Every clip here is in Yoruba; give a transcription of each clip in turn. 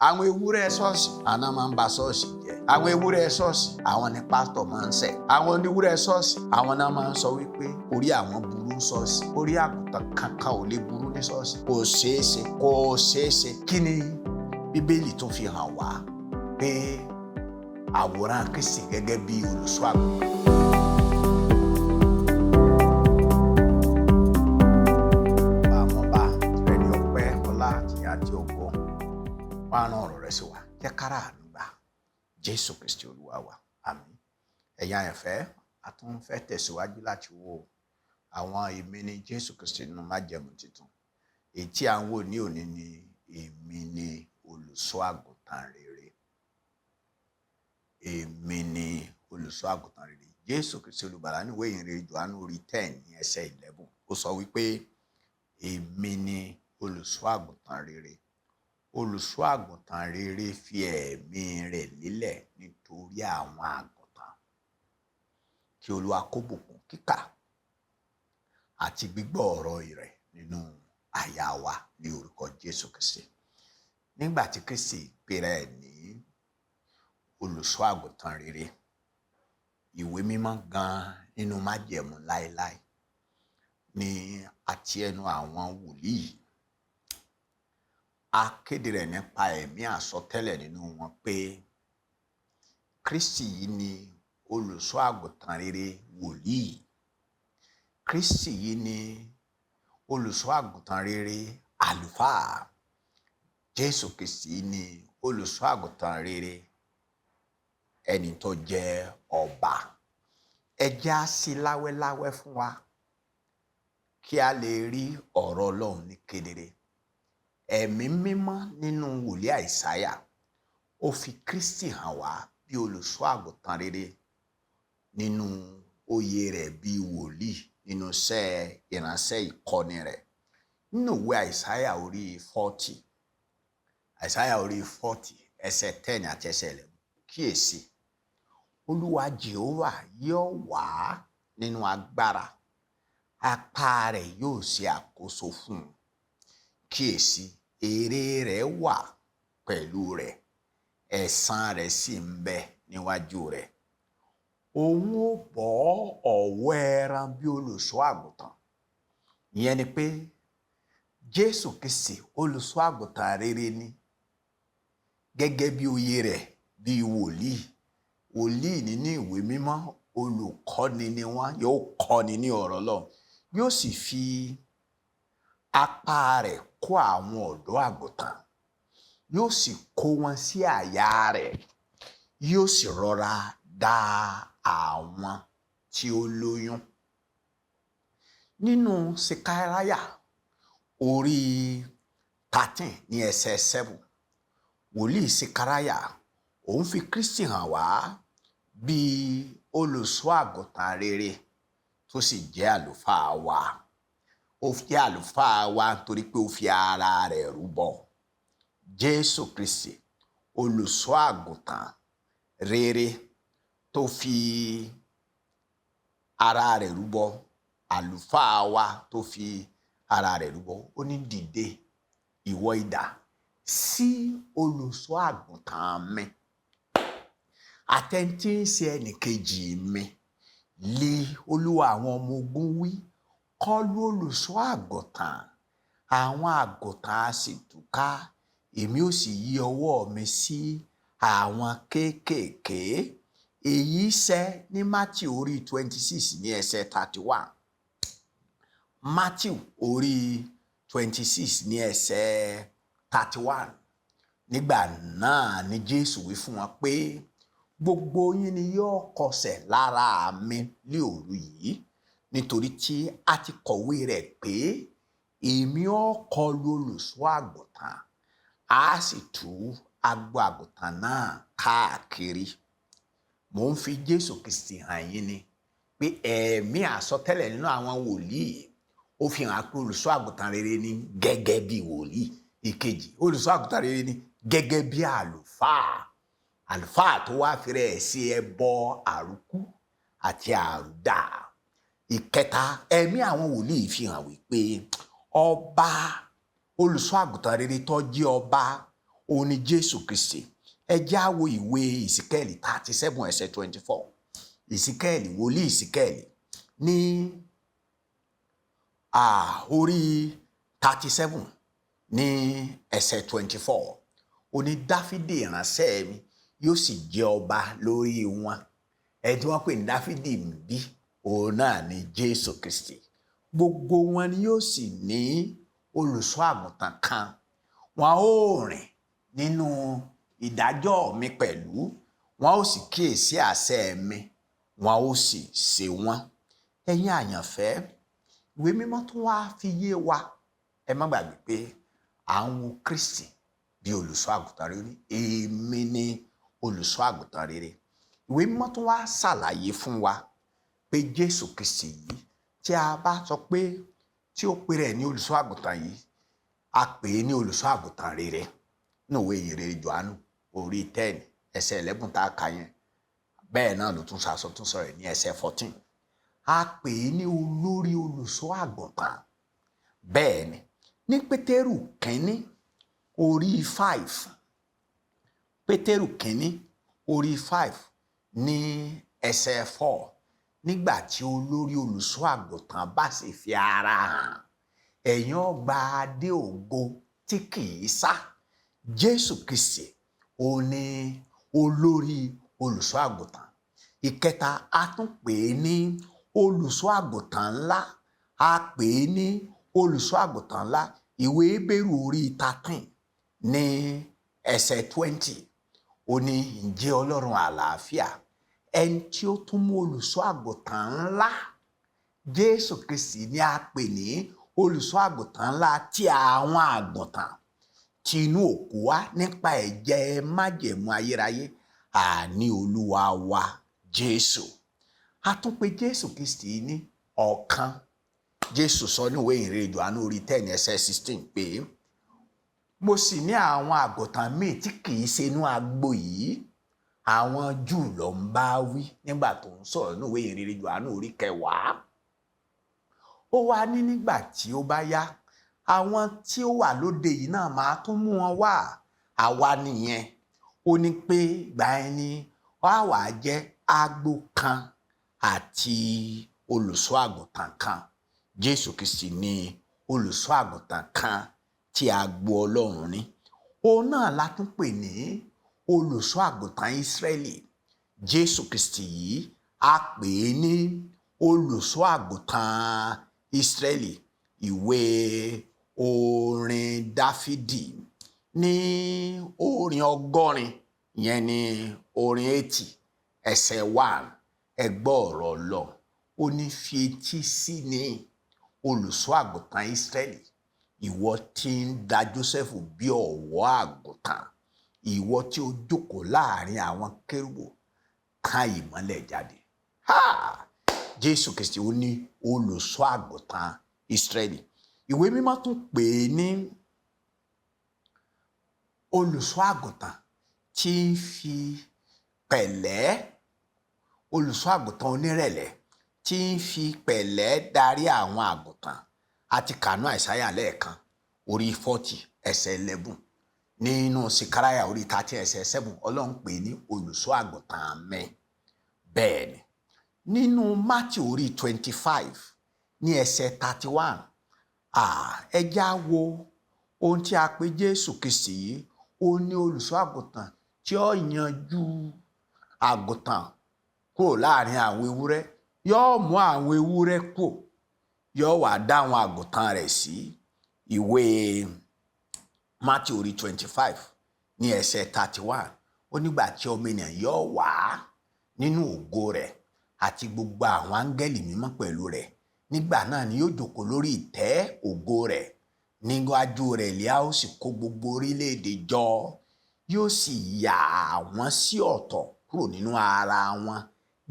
Àwọn ewúrẹ́ ṣọ́ọ̀ṣì àná máa ń ba ṣọ́ọ̀ṣì jẹ́. Àwọn ewúrẹ́ ṣọ́ọ̀ṣì àwọn ni pásítọ̀ máa ń ṣẹ̀. Àwọn oníwúrẹ́ ṣọ́ọ̀ṣì àwọn náà máa ń sọ wípé orí àwọn burú ní ṣọ́ọ̀ṣì. Orí àgùntàn kankan ò lè burú ní ṣọ́ọ̀ṣì. Kò ṣeé ṣe, kò ṣeé ṣe. Kí ni Bíbélì tún fi hàn wá pé àwòrán Kristi gẹ́gẹ́ bí olùṣọ́ àgùntàn? Àmọ́ba rẹ̀ ní ọpẹ́, ọlá àti ògo. Wá rán ọ̀rọ̀ rẹ̀ sí wa. Jẹ́ kára àánú gbà. Jésù Kristi Olúwa wa. Àmín. Ẹ̀yin àyànfẹ́, a tún fẹ́ tẹ̀síwájú láti wo àwọn èmi ni Jésù Kristi nínú májẹ̀mú tuntun. Èyí tí à ń wò ní òní ni èmi ni olùṣọ́ àgùntàn rere. Èmi ni olùṣọ́ àgùntàn rere. Jésù Kristi Olùgbàlà ní ìwé ìhìnrere Jòhánù orí 10 ní ẹsẹ̀ 11. Ó sọ wípé èmi ni olùṣọ́ àgùntàn rere. Olùṣọ́ àgùntàn rere fi ẹ̀mí rẹ̀ lélẹ̀ nítorí àwọn àgùntàn. Kí Olúwa kó bùkún kíkà àti gbígbọ́ ọ̀rọ̀ rẹ̀ nínú àyà wa ní orúkọ Jésù Kristi. Nígbà tí Kristi pera ẹ̀ ní olùṣọ́ àgùntàn rere, ìwé mímọ́ gan nínú májẹ̀mú láéláé ní àti ẹnu àwọn wòlíì. A kéde rẹ̀ nípa ẹ̀mí àsọtẹ́lẹ̀ nínú wọn pé Kristi yìí ni olùṣọ́ àgùntàn rere wòlíì. Kristi yìí ni olùṣọ́ àgùntàn rere àlùfáà. Jésù Kristi yìí ni olùṣọ́ àgùntàn rere ẹni tó jẹ́ ọba. Ẹ jẹ́ á sí láwẹ́láwẹ́ fún wa kí a lè rí ọ̀rọ̀ Ọlọ́run ní kedere. Ẹ̀mí mímọ́ nínú wòlíì Àìsáyà ó fi Kristi hàn wá bí olùṣọ́ àgùntàn rere nínú oyè rẹ̀ bí wòlíì nínú iṣẹ́ ìránṣẹ́ ìkọ́ni rẹ̀. Nínú ìwé Àìsáyà orí 40, Àìsáyà orí 40 ẹsẹ̀ 10 àti ẹsẹ̀ 11. Kíyèsí, Olúwa Jèhófà yóò wá nínú agbára, apá rẹ̀ yóò ṣe àkóso fún un. Kíyèsí, èrè rẹ̀ wà pẹ̀lú rẹ̀, ẹ̀san rẹ̀ sì ń bẹ níwájú rẹ̀. Òun ó bọ́ ọ̀wọ́ ẹran bí olùṣọ́ àgùntàn. Ìyẹn ni pé Jésù Kristi olùṣọ́ àgùntàn rere ni gẹ́gẹ́ bí oyè rẹ̀ bí wòlíì. Wòlíì nínú ìwé mímọ́, olùkọ́ni ni wọ́n, yóò kọ́ni ní ọ̀rọ̀ Ọlọ́run. Yóò sì fi apá rẹ̀ kó àwọn ọ̀dọ́ àgùntàn. Yóò sì kó wọn sí àyà rẹ̀. Yóò sì rọra dá àwọn tí ó lóyún. Nínú Sekaraya orí 13 ní ẹsẹ̀ 7, wòlíì Sekaraya òun fi Kristi hàn wá bí olùṣọ́ àgùntàn rere tó sì jẹ́ àlùfáà wa. Ó jẹ́ àlùfáà wa nítorí pé ó fi ara rẹ̀ rúbọ. Jésù Kristi olùṣọ́ àgùntàn rere tó fi ara rẹ̀ rúbọ, àlùfáà wa tó fi ara rẹ̀ rúbọ. Ó ní dìde ìwọ idà sí olùṣọ́ àgùntàn mi àtẹni tí ń ṣe ẹnìkejì mi lé Olúwa àwọn ọmọ ogun wí, kọlu olùṣọ́ àgùntàn, àwọn àgùntàn á sì túká, èmi ó sì yí ọwọ́ mi sí àwọn kéékèèké. Èyí ṣẹ ní Matthew orí 26 ní ẹsẹ̀ 31. Matthew orí 26 ní ẹsẹ̀ 31. Nígbà náà ni Jésù wí fún wọn pé gbogbo yín ni yóò kọsẹ̀ lára mi ní òru yìí, nítorí tí a ti kọ̀wé rẹ̀ pé èmi ó kọlu olùṣọ́ àgùntàn, a sì tú agbo àgùntàn náà káàkiri. Mò ń fi Jésù Kristi hàn yín ni pé ẹ̀mí àsọtẹ́lẹ̀ nínú àwọn wòlíì ó fi hàn pé olùṣọ́ àgùntàn rere ni gẹ́gẹ́ bí wòlíì. Ìkejì, olùṣọ́ àgùntàn rere ni gẹ́gẹ́ bí àlùfáà. Àlùfáà tó wá fi rẹ̀ ṣe ẹbọ àrùkú àti àrùdà. Ìkẹta, ẹ̀mí àwọn wòlíì fi hàn wípé ọba olùṣọ́ àgùntàn rere tó jẹ́ ọba Òun ni Jésù Kristi. Ẹ já wo ìwé Ìsíkẹ́ẹ̀lì 37 ẹsẹ̀ 24. Ìsíkẹ́ẹ̀lì, wòlíì Ìsíkẹ́ẹ̀lì ní orí 37 ní ẹsẹ̀ 24, ó ní Dáfídì ìránṣẹ́ mi yóò sì jẹ ọba lórí wọn. Ẹni tí wọ́n pè ní Dáfídì ń bí, òun náà ni Jésù Kristi. Gbogbo wọn ni yóò sì ní olùṣọ́ àgùntàn kan. Wọn ó rìn nínú ìdájọ́ mi pẹ̀lú, wọn ó sì kíyèsí àṣẹ mi, wọn ó sì ṣe wọ́n. Ẹ̀yin àyànfẹ́, ìwé mímọ́ tó wá fi yé wa. Ẹ má gbàgbé pé à ń wo Kristi bí olùṣọ́ àgùntàn rere. Èmi ni olùṣọ́ àgùntàn rere. Ìwé mímọ́ tó wá ṣàlàyé fún wa pé Jésù Kristi yìí tí a bá sọ pé tí ó pè rẹ̀ ní olùṣọ́ àgùntàn yìí, a pè é ní olùṣọ́ àgùntàn rere. Nínú ìwé ìyìnrere Jòhánù orí 10 ẹsẹ̀ 11 tá a kà yẹn, bẹ́ẹ̀ náà ló tún sàsọ tún sọ̀rọ̀ ní ẹsẹ̀ 14. A pè é ní olórí olùṣọ́ àgùntàn. Bẹ́ẹ̀ ni ní Pétérù kínní orí 5, Pétérù kínní orí 5 ní ẹsẹ̀ 4, nígbà tí olórí olùṣọ́ àgùntàn bá sì fi ara hàn, ẹ̀yin ó gba adé ògo tí kì í sá. Jésù Kristi òun ni olórí olùṣọ́ àgùntàn. Ìkẹta, a tún pè é ní olùṣọ́ àgùntàn ńlá. A pè é ní olùṣọ́ àgùntàn ńlá. Ìwé Hébérù orí 13 ní ẹsẹ̀ 20, ó ní ǹjẹ́ Ọlọ́run àlàáfíà, ẹni tí ó tún mú olùṣọ́ àgùntàn ńlá Jésù Kristi ni a pè ní olùṣọ́ àgùntàn ńlá tí àwọn àgùntàn tí inú òkú wá nípa ẹ̀jẹ̀ májẹ̀mú ayérayé, àní Olúwa wa Jésù. A tún pè Jésù Kristi ní ọ̀kan. Jésù sọ ní ìwé ìhìnrere Jòhánù orí 10 ẹsẹ̀ 16 pé mo sì ní àwọn àgùntàn míì tí kì í ṣe inú agbo yìí. Àwọn Júù ló ń bá wí nígbà tó ń sọ̀rọ̀ ní ìwé ìhìnrere Jòhánù orí 10. Ó wá ní nígbà tí ó bá yá, àwọn tí ó wà lóde yìí náà máa tún mú wọn wá. Àwa nìyẹn. Ó ní pé ìgbà ẹni wá wà jẹ́ agbo kan àti olùṣọ́ àgùntàn kan. Jésù Kristi ni olùṣọ́ àgùntàn kan tí agbo Ọlọ́run ní. Òun náà la tún pè ní olùṣọ́ àgùntàn Ísírẹ́lì. Jésù Kristi yìí a pè é ní olùṣọ́ àgùntàn Ísírẹ́lì. Ìwé orin Dáfídì ní orin 80, ìyẹn ní orin 80 ẹsẹ̀ 1, ẹ gbọ́ ọ̀rọ̀ Ọlọ́run. Ó ní fi etí sí ni olùṣọ́ àgùntàn Ísírẹ́lì, ìwọ tí ń da Jósẹ́fù bí ọ̀wọ́ àgùntàn, ìwọ tí ó jókòó láàrin àwọn kérúbù, ká ìmọ́lẹ̀ jáde. Ha! Jésù Kristi ó ní olùṣọ́ àgùntàn Ísírẹ́lì. Ìwé mímọ́ tún pè é ní olùṣọ́ àgùntàn tí ń fi pẹ̀lẹ́, olùṣọ́ àgùntàn onírẹ̀lẹ̀ tí ń fi pẹ̀lẹ́ darí àwọn àgùntàn. Àti kànú Àìsáyà lẹ́ẹ̀kan orí 40 ẹsẹ̀ 11, nínú Síkáráyà orí 13 ẹsẹ̀ 7, Ọlọ́run pè é ní olùṣọ́ àgùntàn mi. Bẹ́ẹ̀ ni nínú Mátíù orí 25 ní ẹsẹ̀ 31, ẹ já wo ohun tí a pè Jésù Kristi yìí. Ó ní olùṣọ́ àgùntàn tí ó yanjú àgùntàn kúrò láàrin àwọn ewúrẹ́, yóò mú àwọn ewúrẹ́ kúrò, yóò wá dá àwọn àgùntàn rẹ̀ sí. Ìwé Mátíù orí 25 ní ẹsẹ̀ 31, ó nígbà tí ọmọ ènìyàn yóò wá nínú ògo rẹ̀ àti gbogbo àwọn áńgẹ́lì mímọ́ pẹ̀lú rẹ̀, nígbà náà ni yóò jókòó lórí ìtẹ́ ògo rẹ̀, níwájú rẹ̀ lè a ó sì kó gbogbo orílẹ̀-èdè jọ, yóò sì yà wọ́n sí ọ̀tọ̀ kúrò nínú ara wọn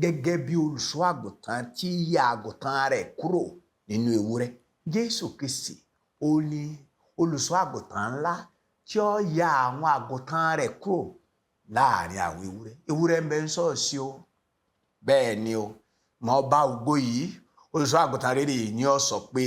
gẹ́gẹ́ bí olùṣọ́ àgùntàn tí yà àgùntàn rẹ̀ kúrò nínú ewúrẹ́. Jésù Kristi ó ní olùṣọ́ àgùntàn ńlá tí ó yà àwọn àgùntàn rẹ̀ kúrò láàrin àwọn ewúrẹ́. Ewúrẹ́ ń bẹ ń ṣọ́ọ̀ṣì o. Bẹ́ẹ̀ ni o, mọ bá ògo yìí, olùṣọ́ àgùntàn rere yìí ni ó sọ pé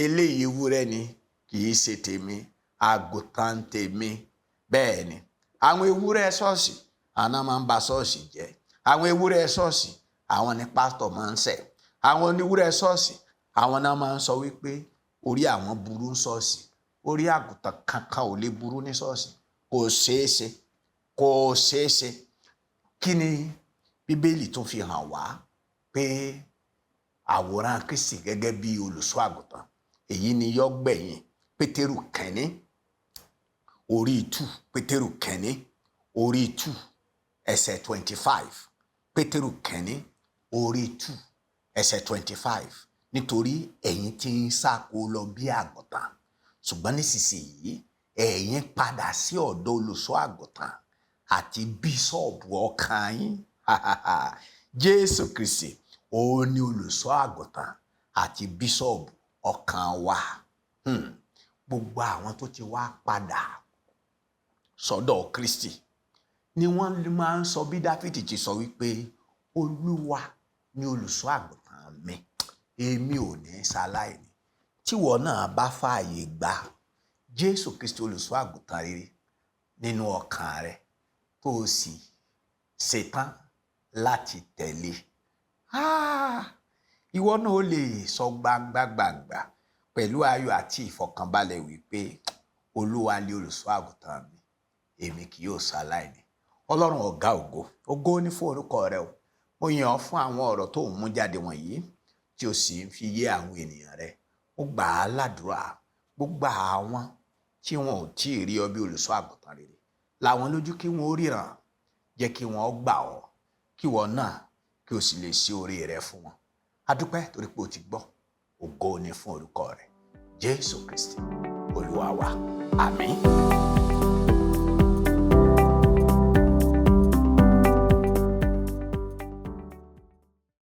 eléyìí ewúrẹ́ ni, kì í ṣe tèmi, àgùntàn tèmi Bẹ́ẹ̀ ni, àwọn ewúrẹ́ ṣọ́ọ̀ṣì àwọn máa ń ba ṣọ́ọ̀ṣì jẹ́. Àwọn ewúrẹ́ ṣọ́ọ̀ṣì àwọn ni pásítọ̀ máa ń ṣẹ̀. Àwọn oníwúrẹ́ ṣọ́ọ̀ṣì àwọn náà máa ń sọ wípé orí àwọn burú ń ṣọ́ọ̀ṣì. Orí àgùntàn kankan ò lè burú ní ṣọ́ọ̀ṣì. Kò ṣeé ṣe, kò ṣeé ṣe. Kí ni Bíbélì tún fi hàn wá pé àwòrán Kristi gẹ́gẹ́ bí olùṣọ́ àgùntàn? Èyí ni yọ gbẹ̀yìn Pétérù kẹ́ni orí 2, Pétérù kẹ́ni orí 2 ẹsẹ̀ 25. Pétérù kẹ́ni orí 2 ẹsẹ̀ 25. Nítorí ẹ̀yin tí ń sáko lọ bí àgùntàn, ṣùgbọ́n nísinsìnyí ẹ̀yin padà sí ọ̀dọ̀ olùṣọ́ àgùntàn àti bíṣọ̀bù ọkàn yín. Jésù Kristi òun ni olùṣọ́ àgùntàn àti bíṣọ̀bù ọkàn wa. Gbogbo àwọn tó ti wá padà sọ́dọ̀ Kristi ni wọ́n máa ń sọ bí Dáfídì ti sọ wípé Olúwa ni olùṣọ́ àgùntàn mi, èmi ò ní ṣaláìní. Tíwọ náà bá fààyè gbà Jésù Kristi olùṣọ́ àgùntàn rere nínú ọkàn rẹ, tó o sì ṣetán láti tẹ̀lé, ìwọ náà ó lè sọ gbangba gbangba pẹ̀lú ayọ̀ àti ìfọ̀kànbalẹ̀ wípé Olúwa ni olùṣọ́ àgùntàn mi, èmi kì yóò ṣaláìní. Ọlọ́run ọ̀gá ògo, ògo ní fún orúkọ rẹ o. Mo yàn ọ́ fún àwọn ọ̀rọ̀ tó ń mú jáde wọ̀nyí tí o sì ń fi yé àwọn ènìyàn rẹ. Mo gbà á ládùúrà, gbogbo àwọn tí wọn ò tí ì rí ọ bí olùṣọ́ àgùntàn rere, làwọn lójú kí wọn ó ríran, jẹ́ kí wọn gbà ọ́, kí wọn náà kí o sì lè ṣe oore rẹ fún wọn. A dúpẹ́ torí pé o ti gbọ́. Ògo ni fún orúkọ rẹ. Jésù Kristi Olúwa wa. Àmín.